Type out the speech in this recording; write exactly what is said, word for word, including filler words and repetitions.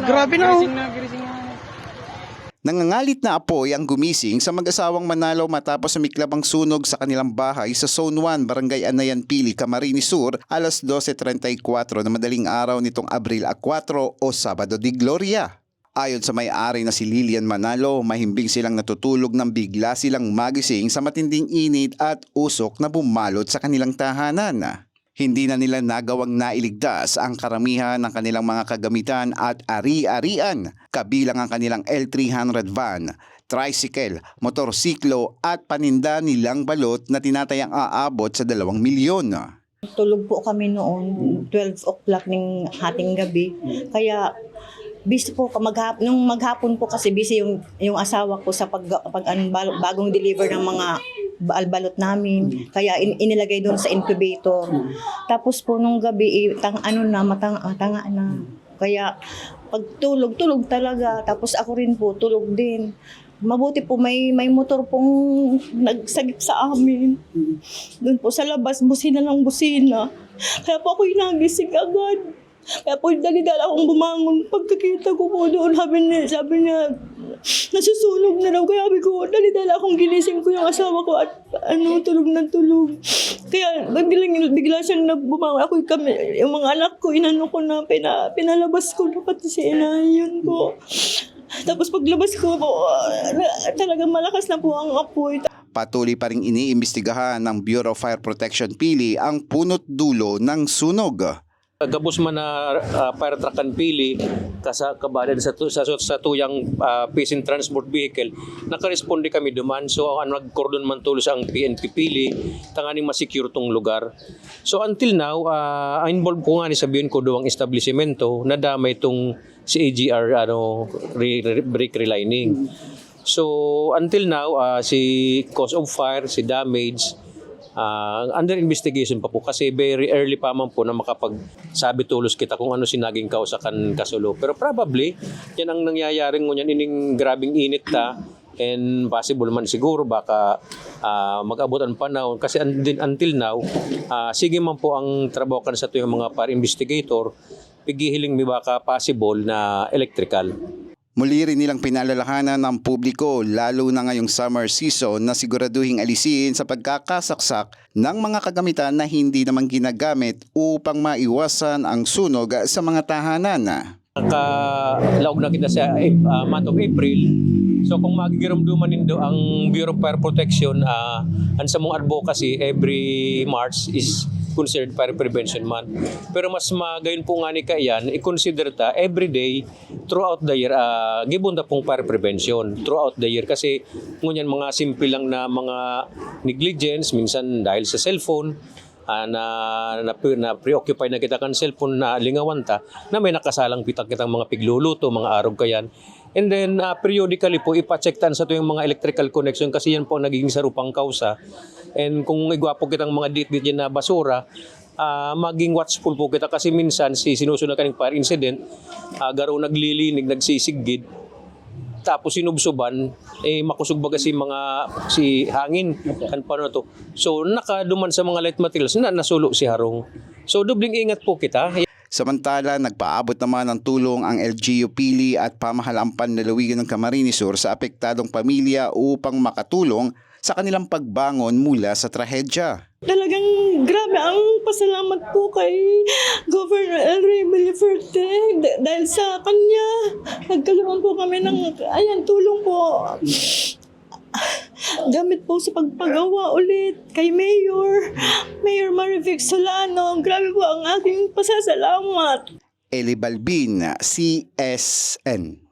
Grabe na, oh. Nangangalit na apoy ang gumising sa mag-asawang Manalo matapos sumiklab ang sunog sa kanilang bahay sa Zone one, Barangay Anayan, Pili, Camarines Sur, alas dose treinta y cuatro na madaling araw nitong Abril a kuwatro o Sabado de Gloria. Ayon sa may-ari na si Lilian Manalo, mahimbing silang natutulog nang bigla silang magising sa matinding init at usok na bumalot sa kanilang tahanan. Hindi na nila nagawang nailigtas ang karamihan ng kanilang mga kagamitan at ari-arian, kabilang ang kanilang L three hundred van, tricycle, motorsiklo at paninda nilang balot na tinatayang aabot sa dalawang milyon. Tulog po kami noon, twelve o'clock ning hating gabi. Kaya busy po ka-, maghap-, nung maghapon po kasi busy yung, yung asawa ko sa pag, pag, ano, bal-, bagong deliver ng mga bal-, balot namin. Kaya in-, inilagay doon sa incubator. Tapos po nung gabi, eh, tang-, ano na, matang-, ah, tanga na. Kaya pag tulog, tulog talaga. Tapos ako rin po, tulog din. Mabuti po may, may motor pong nagsagip sa amin. Doon po sa labas, busina ng busina. Kaya po ako'y nagising agad. Kaya po dali-dali akong bumangon. Pagkakita ko po doon, sabi niya, sabi niya, "Nasusunog na daw." Kaya sabi ko, dali-dali akong ginising ko yung asawa ko at ano, tulog na tulog. Kaya biglang, bigla siyang nagbumangon. Ako, kami, yung mga anak ko, inano ko na, pina-, pinalabas ko na pati si inayon ko. Tapos paglabas ko po, ah, na, talagang malakas na po ang apoy. Patuloy pa ring iniimbestigahan ng Bureau of Fire Protection Pili ang punot dulo ng sunog. Gabos man na, ah, fire truck kan Pili, kasa-, kabadan sa tu-, sa, sa tuyang, ah, Philippine Transport Vehicle, nakaresponde kami duman. So, ang nagkordon man tolos ang P N P Pili, tanganing ma-secure tong lugar. So, until now, ah, ang involved ko nga ni sabihin ko, duwang establisimento, nadamay itong si A G R, ano, re-, re-, brake relining. So, until now, ah, si cause of fire, si damage, ah, under investigation pa po kasi very early pa man po na makapagsabi tolos kita kung ano si naging kausa kan kasulo. Pero probably, yan ang nangyayari ngunyan, ining grabing init ta, and possible man siguro baka, ah, mag-abot ang panahon kasi un-, din, until now, ah, sige man po ang trabaho kan satuyang mga fire investigator, pighihiling mi baka possible na electrical. Muli rin nilang pinaalalahanan ang publiko, lalo na ngayong summer season, na siguraduhing alisin sa pagkakasaksak ng mga kagamitan na hindi naman ginagamit upang maiwasan ang sunog sa mga tahanan. Nakalaog na kita sa, ah, month of April. So, kung magigiromduman nindo ang Bureau of Fire Protection, ah, ang samong advocacy every March is considered Fire Prevention Month. Pero mas magayon po nga ni kaiyan, i-consider ta every day throughout the year, ah, gibo ta pong fire prevention throughout the year. Kasi ngunyan, mga simple lang na mga negligence, minsan dahil sa cellphone, ah, na, na, na-preoccupy na kita kan cellphone, na lingawan ta na may nakasalang pita kitang mga pigluluto, mga arog kayan. And then, ah, periodically po, ipa-check ta an satuyang mga electrical connection kasi yan po ang nagiging sarupang kausa. And kung igwa po kitang mga dit-dit dyan na basura, ah, maging watchful po kita kasi minsan si sinusunod kaning fire incident, ah, garo naglilinig, nagsisigid, tapos sinubsuban, eh, makusog baga si mga, si hangin, kan paano to. So, nakaduman sa mga light materials na nasulo si harong. So, dubling ingat po kita. Samantala, nagpaabot naman ng tulong ang L G U Pili at pamahalaan panlalawigan ng Camarines Sur sa apektadong pamilya upang makatulong sa kanilang pagbangon mula sa trahedya. Talagang grabe ang pasalamat ko kay Governor El Rey Villaferte. D-, dahil sa kanya, nagkaroon po kami ng, ayan, tulong po. Gamit po sa pagpagawa ulit kay Mayor, Mayor Marivic Solano. Grabe po ang aking pasasalamat. Eli Balbin, C S N.